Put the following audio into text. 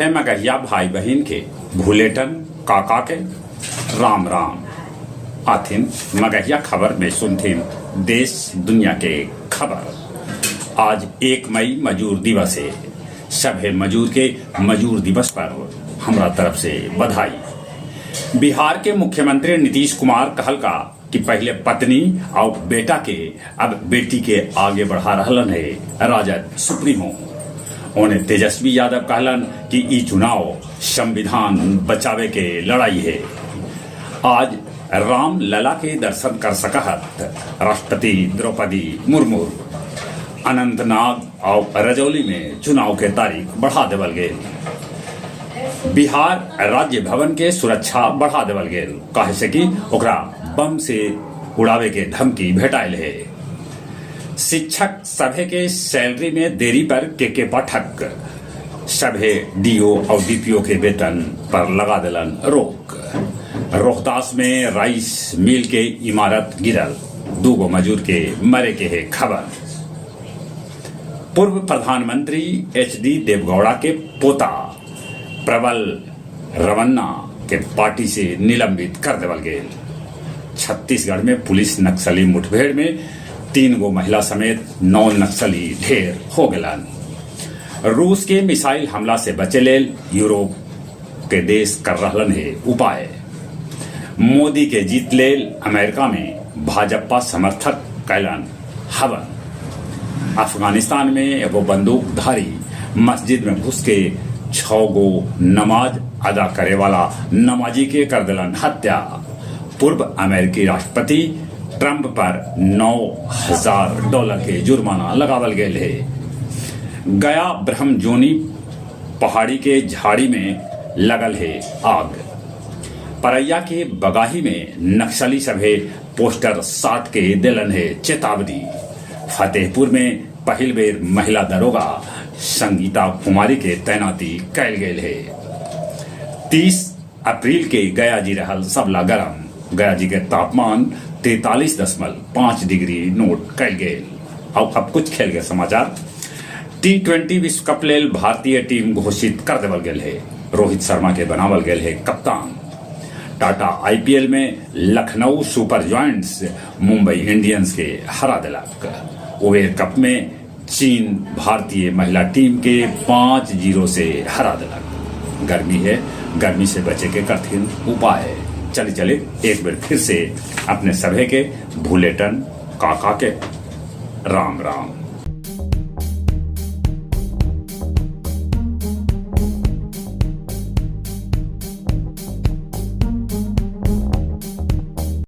सभे मगहिया भाई बहिन के भुलेटन काका के राम राम। आथिन मगहिया खबर में सुनथिन देश दुनिया के खबर। आज 1 मई मजूर दिवस है। सभे मजूर के मजूर दिवस पर हमरा तरफ से बधाई। बिहार के मुख्यमंत्री नीतीश कुमार कहलका कि पहले पत्नी और बेटा के अब बेटी के आगे बढ़ा रहलन है राजद सुप्रीमो। ओने तेजस्वी यादव कहलन कि ई चुनाव संविधान बचावे के लड़ाई है। आज राम लला के दर्शन कर सकहत राष्ट्रपति द्रौपदी मुर्मू। अनंतनाग और रजौली में चुनाव के तारीख बढ़ा देवल गेल। बिहार राज्य भवन के सुरक्षा बढ़ा देवल गेल, काहे से कि ओकरा बम से उड़ावे के धमकी भेटाइल है। शिक्षक सभे के सैलरी में देरी पर के पाठक सभे do और डीपीओ के वेतन पर लगा दिलन रोक। रोहतास में राइस मिल के इमारत गिरल, दूगो मजदूर के मरे के है खबर। पूर्व प्रधानमंत्री एच डी देवगौड़ा के पोता प्रबल रवन्ना के पार्टी से निलंबित कर देवल गेल। छत्तीसगढ़ में पुलिस नक्सली मुठभेड़ में 3 गो महिला समेत 9 नक्सली ढेर हो गेलन। रूस के मिसाइल हमला से बचे लेल यूरोप के देश कर रहलन है उपाय। मोदी के जीत लेल अमेरिका में भाजपा समर्थक कैलन हवन। अफगानिस्तान में एगो बंदूकधारी मस्जिद में घुस के 6 गो नमाज अदा करे वाला नमाजी के कर दिलन हत्या। पूर्व अमेरिकी राष्ट्रपति ट्रंप पर $9,000 के जुर्माना लगावल गेल है। गया ब्रह्मजोनी पहाड़ी के झाड़ी में लगल है आग। परैया के बगाही में नक्सली सभे पोस्टर साट के दिलन है चेतावनी। फतेहपुर में पहिल बेर महिला दरोगा संगीता कुमारी के तैनाती कैल गेल है। 30 अप्रैल के गया जी रहल सबला गरम। गया जी के तापमान 43.5 डिग्री नोट कैल गेल। और अब कुछ खेल के समाचार। T20 विश्व कप लेल भारतीय टीम घोषित कर देवल गेल है। रोहित शर्मा के बनावल गेल है कप्तान। टाटा आईपीएल में Lucknow super joints Mumbai Indians के हरा दिलक। उबेर कप में चीन भारतीय महिला टीम के 5-0 से हरा दिलक। गर्मी है, गर्मी से बचे के कठिन उपाय। चले चले एक बार फिर से अपने सभे के भूलेटन काका के राम राम।